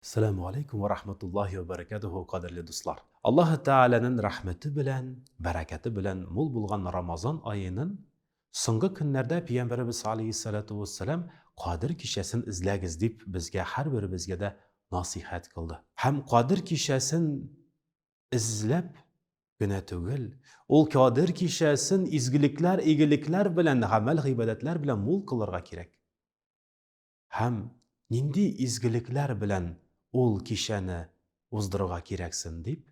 Әссәламү алейкум вә рахматуллаһи вә бәрәкәтүһү, кадерле дуслар! Аллаһы Тәгаләнең рәхмәте белән, бәрәкәте белән мул булган Рамазан аенын соңгы көннәрдә Пиямбәребез алейһиссәләтү вәссәлам Кадер кичәсен эзләгез дип безгә һәрберебезгә дә насыйхәт кылды. Һәм Кадер кичәсен эзләп генә түгел, ул Кадер кичәсен изгелекләр, игелекләр белән, гамәл-гыйбадәтләр белән мул кылырга кирәк. Һәм нинди изгелекләр белән ул кичәне уздырырга кирәксен дип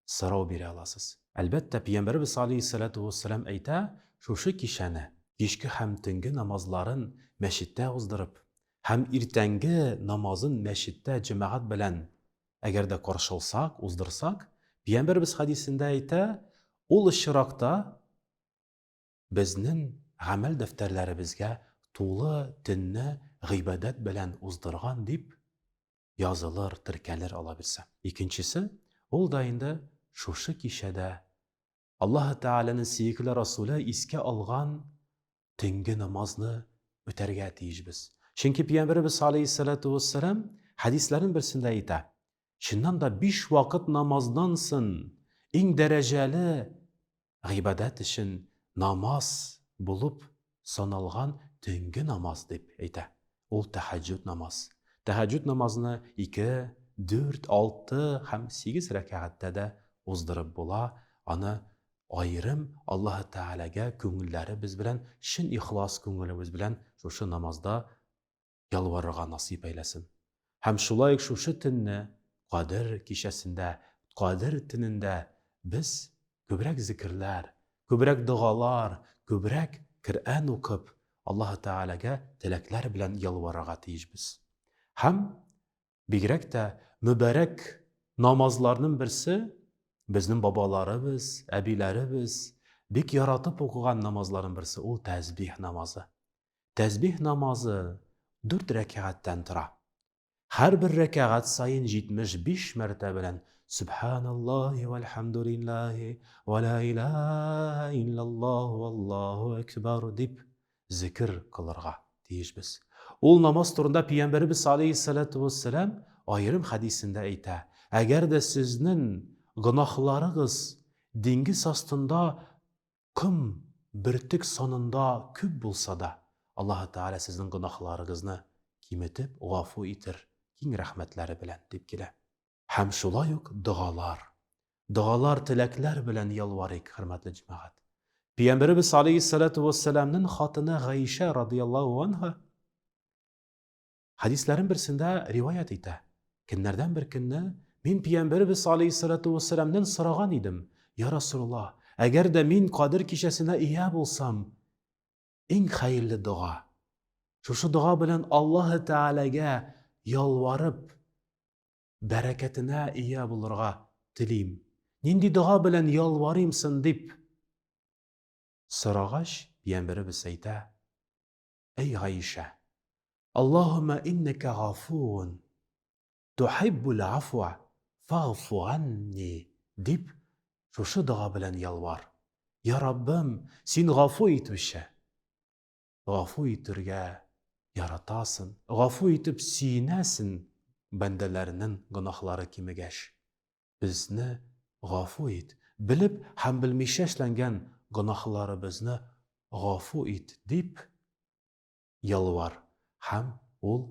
сорау бирә аласыз. Әлбәттә, Пиямбәребез алейһиссәләтү вәссәлам әйтә, шушы кичәне, кичке һәм төнге намазларын мәчеттә уздырып, һәм иртәнге намазын мәчеттә җәмәгать белән әгәр дә каршылсак, уздырсак, Пиямбәребез хәдисендә әйтә, ул очракта Безнен гамәл дәфтәрләребезгә тулы төнне гыйбадәт белән уздырган дип язылыр, теркәлер алабирса. Икенчесе, ул да инде шушы кичәдә Аллаһы Тәгаләнен сөекле Расуле искә алган төнге намазны үтәргә тиешбез. Чөнки Пиямбәребез алейһиссәләтү вәссәлам хәдисләрнең берсендә әйтә, Чыннан да биш вакыт намаздан сон иң дәрәҗәле Гыйбадәт өчен намаз булып саналган төнге намаз дип әйтә. Ул тәһәҗҗүд намаз. Тәһәҗҗүд намазны ике, дүрт, алты һәм сигез рәкәгатьтә дә уздырып була. Аны аерым Аллаһы Тәгаләгә күңелләребез белән, чын ихлас күңелебез белән шушы намазда ялварырга насыйп әйләсен. Һәм шулай ук шушы төнне, Кадер кичәсендә, Кадер төнендә без күбрәк зикерләр, күбрәк догалар, күбрәк Коръән укып, Аллаһы Тәгаләгә теләкләр белән ялварырга тиешбез. Һәм бигрәк тә мөбарәк намазларның берсе, безнең бабаларыбыз, әбиләребез бик яратып укыган намазларның берсе ул тәсбих намазы. Тәсбих намазы дүрт рәкәгатьтән тора. Һәрбер рәкәгать саен 75 мәртәбәдән Сүбхәналлаһи вәлхәмдүлиллаһи вә лә илаһә иллаллаһу вәллаһу әкбәр дип зикер кылырга тиешбез. Ул намаз турында Пәйгамбәребез алейһиссалату вәссәлам аерым хәдисендә әйтә, Әгәр дә сезнең гөнаһларыгыз диңгез астында Ком бөртек санында күп булса да, Аллаһы Тәгалә сезнең гөнаһларыгызны киметеп, гафу итер, киң рәхмәтләре белән, дип килә. Һәм шулай ук догалар. Догалар, теләкләр белән ялварыйк, хөрмәтле җәмәгать. Пәйгамбәребез алейһиссалату вәссәламнең хатыны Гаишә радыяллаһу анһа Хәдисләрен берсендә риваять итә, Көннәрдән бер көнне мин Пиямбәребез алейһиссалату вәссәламнән сораган идем, Я Расулуллаһ, әгәр дә мин Кадер кичәсенә ия булсам, иң хәерле дога, шушы дога белән Аллаһы Тәгаләгә ялварып, бәрәкәтенә ия булырга телим. Нинди дога белән ялварыйм сон дип сорагач, Пиямбәребез әйтә, Әй Гаишә! Аллаһуммә иннәкә гафуун тухиббул афуа фагфу ганни дип шушы дога белән ялвар. Я Раббым, син гафу итүче. Гафу итергә яратасың, гафу итеп сөенәсең бәндәләренең гөнаһлары кимегәч. Безне гафу ит, белеп һәм белмичә эшләнгән гөнаһларыбызны гафу ит, дип ялвар һәм ул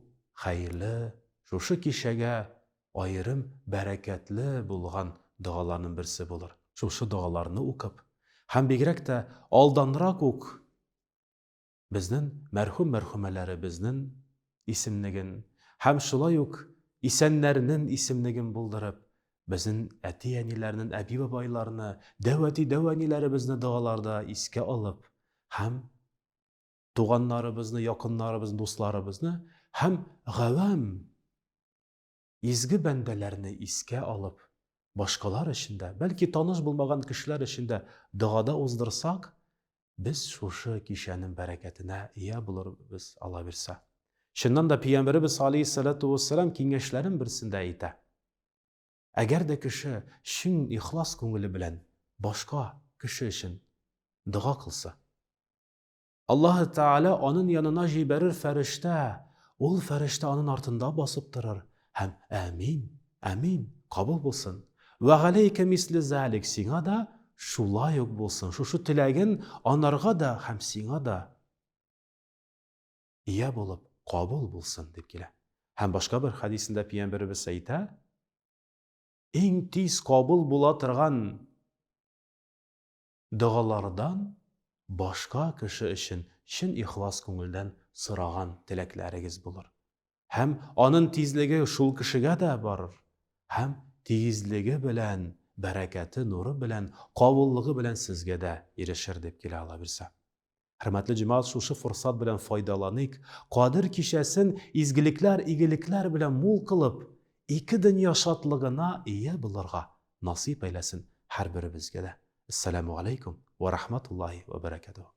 хәерле, шушы кичәгә аерым бәрәкәтле булган догаларның берсе булыр. Шушы догаларны укып һәм бигрәк тә алданрак ук безнен мәрхүм-мәрхүмәләребезнен исемнеген һәм шулай ук исәннәрнен исемнеген булдырып, безнен әти-әниләрнен, әби-бабайларны, дәү әти-дәү әниләребезне догаларда искә алып һәм туганнарыбызны, якыннарыбызны, дусларыбызны һәм гавәм Изге бәндәләрне искә алып, башкалар өчен дә, бәлки таныш булмаган кешеләр өчен дә догада уздырсак, без шушы кичәнең бәрәкәтенә ия булырбыз, Аллабирса. Чыннан да Пәйгамбәребез алейһиссалату вассалам киңәшләрен берсендә әйтә. Әгәр дә кеше чын ихлас күңеле белән башка кеше өчен дога кылса, Аллаһы Тәгалә анын янына җибәрер фәрештә, ул фәрештә анын артында басып торыр. Һәм әмин, әмин, кабул булсын. Вә галәйкә мисле залик, сиңа да шулай ук булсын. Шушы теләген анарга да һәм сиңа да ия булып, кабул булсын, дип килә. Һәм башка бер хәдисендә пәйгамбәребез әйтә, иң тиз кабул була торган Догалардан башка кеше өчен чын ихлас күңелдән сораган теләкләрегез булыр. Һәм анын тизлеге шул кешегә дә барыр, һәм тигезлеге белән, бәрәкәте, нуры белән, кабуллыгы белән сезгә дә ирешер, дип килә Аллабирса. Хөрмәтле җәмәгать, шушы форсат белән файдаланыйк, Кадер кичәсен изгелекләр, игелекләр белән мул кылып, ике дөнья шатлыгына ия булырга насыйп әйләсен һәрберебезгә дә. Әссәламү галәйкүм вә рахматуллаһи вә бәрәкәтүһ.